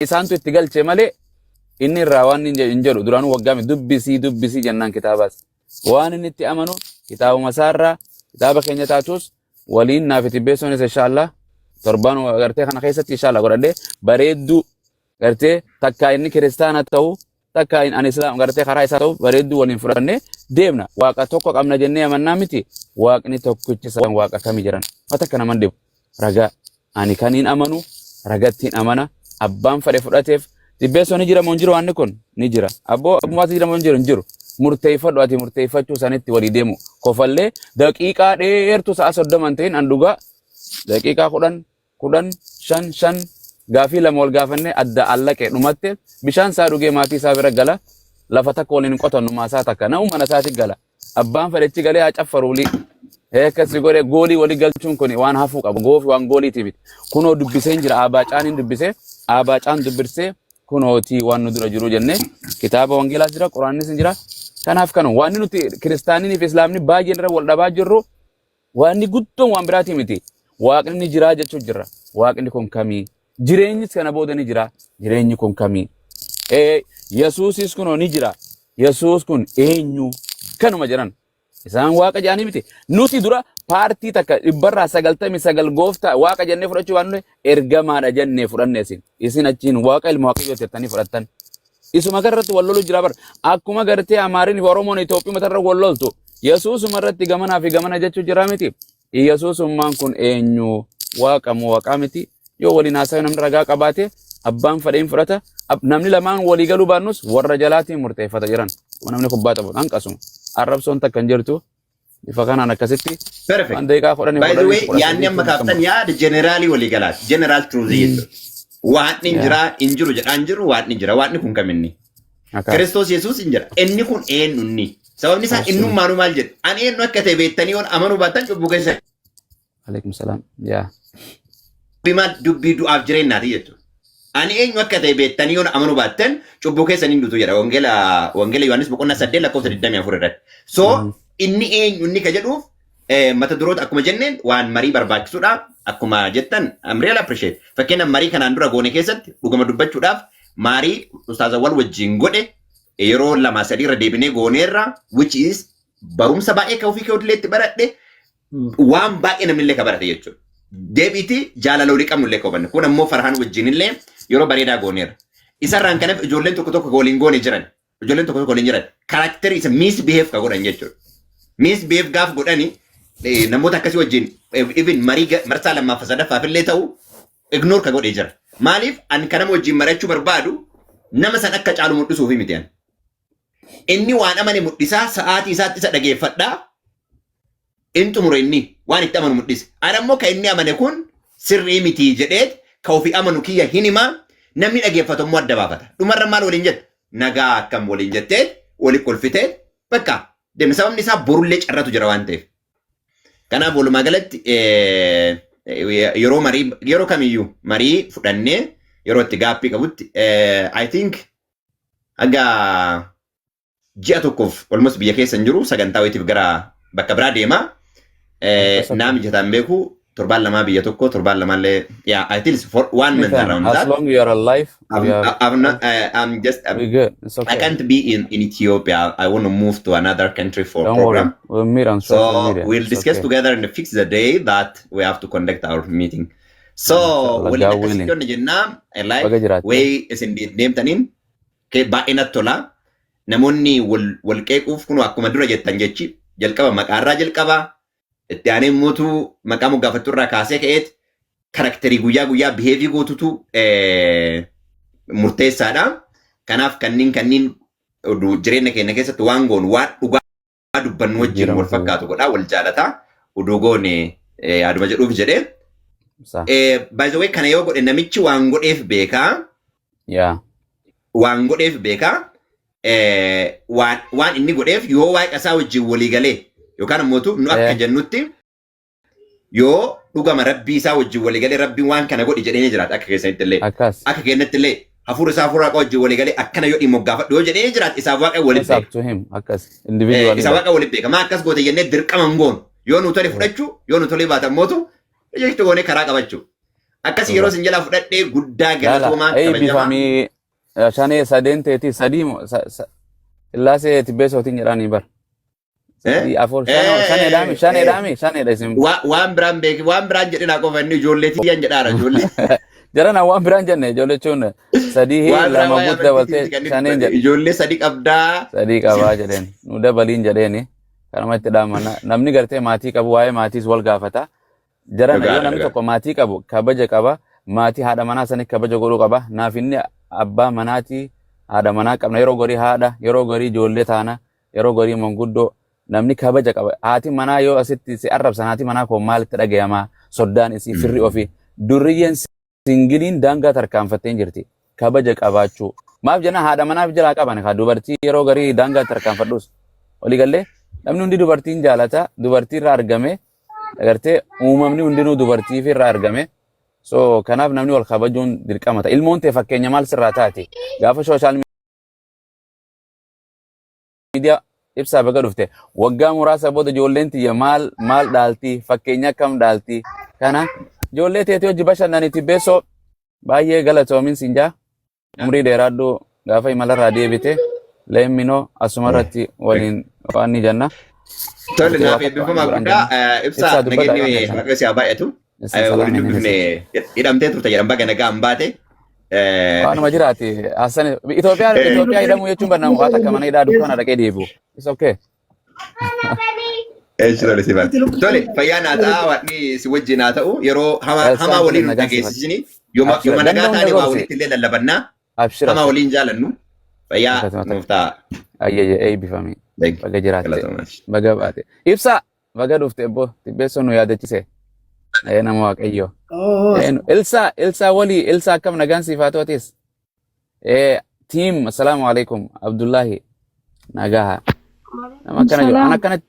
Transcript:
Isaantu itti galche malee inni irraa waan hin jedhu. Duraanuu waggaa dubbisii dubbisii jennaan kitaabaas. Waan inni itti amanu kitaabuma isaarraa kitaaba keenya taatus waliin naaf itti beeksisuunis inshaallah torbaan gartee kana keessatti inshaallah godhadhee bareedduu gartee takkaa inni kiristaana ta'u, takkaa inni ani islaam gartee karaa isaa ta'u, bareedduu waliin fudhannee deemna. Waaqa tokko qabna jennee amannaa miti? Waaqni tokkichi isa waaqa kami jiran wata akka naman dhibu ragaa ani kaniin amanu ragattiin amana. Abbaan fedhe fudhateef xibbeessoo ni jira moo hin jiru? Waanni kun ni jira. Abboo abbumaas jira moo hin jiru? Hin jiru. Murteeffadhu ati. Murteeffachuu sanitti walii deemu kofallee daqiiqaa dheertuu sa'a 30 hin ta'in. An dhugaa daqiiqaa 10 10 5 5 gaafii lama wal gaafannee adda allaqe dhumatte. Bishaan isaa dhugee maatii isaa bira gala. Lafa takka waliin hin qotannu, maasaa takka nama mana isaatti gala. Abbaan fedhechi galee haa caffaru. Olii akkasi godhe goolii walii galchuun kun waan hafuu qabu. Goofi waan gooliiti miti. Kunoo dubbiseen jira. Aabaa caaniin dubbisee, aabaa caan dubbisee, kunootii waan nu dura jiru jennee kitaaba wangeelaas jira, quraannis ni jira. Kanaaf kanu waan nuti kiristaanii fi islaamni baay'een irra wal dhabaa jirru waan guddoon waan biraatii miti. Waaqni ni jira jechuu jirra. Waaqni kun kamii? Jireenyis kana booda ni jira. Jireenyi kun kamii? Yesuusis kunoo ni jira. Yesuus kun eenyu? Kanuma jedhan. Isaan waaqa jedhanii miti. Nuti dura paartii takka 99% gooftaa waaqa jennee fudhachuu baannu ergamaadha jennee fudhanne isin. Isin achiin waaqa ilma waaqayyoo jettanii fudhattan. Isuma kanarratti wal lolu jira bar. Akkuma gartee Amaariin fi Oromoon Itoophiyaa matarra wal loltu. Yesuusuma irratti gamanaa fi gamana jechuu jira miti. Yesuusummaan kun eenyu? Waaqa moo waaqaa miti? Yoo waliin haasa'e, namni ragaa qabaate abbaan fedheen fudhata. Namni lamaan walii galuu baannus warra jalaatiin murteeffata jiran. Namni kubbaa taphu hanqasuma. Arrabsoon takka hin jirtu. Bifa kanaan akkasitti Perfect. waan daqiiqaa 10 By the way, 10 13 yaadni amma kaaftan yaada general walii galaati. General truth jechuudha. Waaqni hin jira, hin jiru jedhaan jiru, waaqni jira. Waaqni kun kaminni? Akkas. Kiristoos Yesuus hin jira. Inni kun eenyu inni? Sababni isaa innummaanuu maal jedhe? Ani eenyu akka ta'e beektanii yoon amanuu baattan cubbuu keessa Alaikum salaam. Yaa. Dubbii maal? Dubbii du'aaf jireenyaati jechuudha. Ani eenyu akka ta'e beektanii yoon amanuu baattan cubbuu keessa hin duutu jedha. Wangeela Yohaannis boqonnaa 8 lakkoofsa 24 irratti. So inni eenyu inni ka jedhuuf mata duroota akkuma jenneen waan marii barbaachisuudha. Akkuma jettan, I'm really appreciate. Fakkeenyaaf, marii kanaan dura goone keessatti dhugama dubbachuudhaaf marii ustaazawwan wajjin godhe yeroo lama sadii irra deebinee gooneerra, which is barumsa baay'ee kan ofii kee itti baradhe, waan baay'ee namni illee ka barate jechuudha. Deebiitii jaalala walii qabnu illee ka hubanne. Kun ammoo Farhaan wajjin illee yeroo bareedaa gooneera. Isarraan kanaaf ijoolleen tokko tokko waliin goone jiran. Ijoolleen tokko tokko waliin jiran. Character isa misbehave ka godhan jechuudha. Misbehave gaaf godhani namoota akkasii wajjin even marii marsaa lammaaffaa sadaffaaf illee ta'u ignore ka godhee jira. Maaliif? Ani kan nama wajjin mari'achuu barbaadu nama san akka caalu mul'isuufi miti ani. Inni waan amane mul'isaa, sa'aatii isaatti isa dhageeffadhaa. In xumure, inni waan itti amanu mul'ise. Ani ammoo kan inni amane kun sirrii miti jedheet ka ofii amanu kiyya hin himaa, namni dhageeffatu immoo adda baafata. Dhumarra maal waliin jette? Nagaa akkam waliin jettee wali kolfitee bakka deemne. Sababni isaa borullee carratu jira waan ta'eef. Kanaaf walumaa galatti yeroo marii, yeroo kamiyyuu marii fudhannee yeroo itti gaaffii qabutti, I think haga ji'a tokkoof almost biyya keessa hin jiru, sagantaa wayiitiif gara bakka biraa deema. Naa mijataan beeku, torbaan lamaa biyya tokko, torbaan lamaallee, yeah, I think it's for one month Anytime. around As that. long you are alive, I'm, we are I'm not I'm just we good. It's I okay. can't be in Ethiopia. I want to move to another country for Don't program. worry. We'll meet on social So media. we'll It's discuss okay. together and fix the day that we have to conduct our meeting. So Inshallah, waliin God akkasitti willing. hojjenna jennaa. I like Baga jiraatte. way isin deemtaniin baay'ee natti tola. Namoonni wal qeequuf kun akkuma dura jettan jechi jalqaba maqaarraa jalqaba. Itti aanee immoo maqaa moggaafattu irraa kaasee ka'eet character guyyaa guyyaa behave gootutu murteessaadha. Kanaaf kanneen oduu jireenya keenya keessatti waan goonu waan dhugaa dubbannu wajjin wal Jijjiiramtuu. fakkaatu godhaa, wal jaalataa oduu goone yaaduma jedhuuf jedhee. Sa. By the way, kana yoo godhe namichi waan godheef beekaa. Waan godheef beekaa. Waan inni godheef yoo waaqa isaa wajjin walii galee yookaan ammoo nu akka jennutti yoo dhugama rabbii isaa wajjin walii galee rabbiin waan kana godhi jedhee ni jiraata akka keessanitti illee. Akkas. Akka keenyatti illee hafuura isaa hafuura waaqa wajjin walii galee akkana yoo dhimma gaafadhu yoo jedhee ni jiraata, isaaf waaqa walitti It's beeka. up to him. Akkas. Individually. Isa waaqa walitti beeka. Maa akkas goote jennee dirqama hin goonu. Yoo nu tole fudhachuu, yoo nu tolee baatan mootu jechuun goonee karaa qabachuu. Akkas yeroo isin jalaa fudhadhee guddaa Laala, galatoomaa kabajamaa. eebbifamii shanee sadeen teeti sadii moo Sillaasee Tibbeessootiin jedhanii bar. Sadii afur shaneedhaami shaneedhaami shaneedha isin. Waan biraan beeki, waan biraan jedhinaa qofa, inni ijoollee tiyyaan jedhaara ijoollee. Jarana waan biraan jenne ijoollee jechuun sadii Waan biraa lama waa'ee guutu dabaltee amantiiti kan inni shaneen dubbate. jedhe. Ijoollee sadi qabdaa. Sadii qabaa jedheen nu dabaliin jedheeni kanuma itti dhaamana. Namni gartee maatii qabu waa'ee maatiis wal gaafata. Jarana yoo namni tokko maatii qabu kabaja qaba. Maatii haadha manaa sanii kabaja godhuu qaba. Naaf inni abbaa manaatii haadha manaa qabna. Yeroo gorii haadha, yeroo gorii ijoollee taana, yeroo gorii manguddoo namni kabaja qaba. Haati manaa yoo asitti si arrabsan, haati manaa koo maalitti dhagayamaa? Soddaan isii, firri ofii. Durriyyeen singiliin daangaa tarkaanfattee jirti. Kabaja qabaachuu. Maaf jenna, haadha manaaf jalaa qaban kaa dubartii yeroo garii daangaa tarkaanfadhus. Walii gallee namni hundi dubartiin jaalata, dubartii irraa argame agartee, uumamni hundinuu dubartii fi irraa argame. So kanaaf namni wal kabajuun dirqama ta'a. Ilmoon ta'e fakkeenya maal sirraa taati? Gaafa social media ibsaa baga dhufte, waggaa muraasa booda ijoolleen tiyya maal maal dhaalti, fakkeenya akkam dhaalti? Kana ijoollee teetii hojii bashannaniiti. Beessoo, baay'ee galatoomin siin jaa, umrii dheeraadhu. Gaafa imalarraa deebite leemminoo asuma irratti waliin waan ni jenna. Tole, Turtee naaf waa takka waan eebbifamaa biraan guddaa jenna. ibsaa Ibsaa dubbata nageenyi waan keessan. Waaqayyo si haa baay'atu. Isin Waliin salaameen inni dubbifne, hidhamtee turte jedhan, baga nagaan baate. Waanuma jiraati. Hassan Itoophiyaan Itoophiyaa hidhamuu jechuun barnaa waa takka mana hidhaa dukkaana dhaqee deebi'u. It's okay. Eechi tole si baate. Tole, fayyaa naa ta'a, waaqni si wajjin haa ta'u, yeroo hamaa Elsaan hamaa waliin nu nagaan si dhageessisini yooma Abshira. yooma nagaa Ganda hunda taane waa gorsi. walitti illee lallabannaa Abshira. hamaa waliin jaalannu, fayyaa Akkasuma nuuf ta'a. Ayyayye, eebbifami. Thank you. Baga jiraatte. Galatoomaa. Baga baate. Ibsaa baga dhufte ebbo Tibbeessoo nu yaadachise. Ee nama Waaqayyoo. Ilsaa, Ilsaa walii, Ilsaa, akkam nagaan siif haa ta'u atis. Tiim, assalaamu alaikum. Abdullahi nagaha. Nama akkana jiru. An akkanatti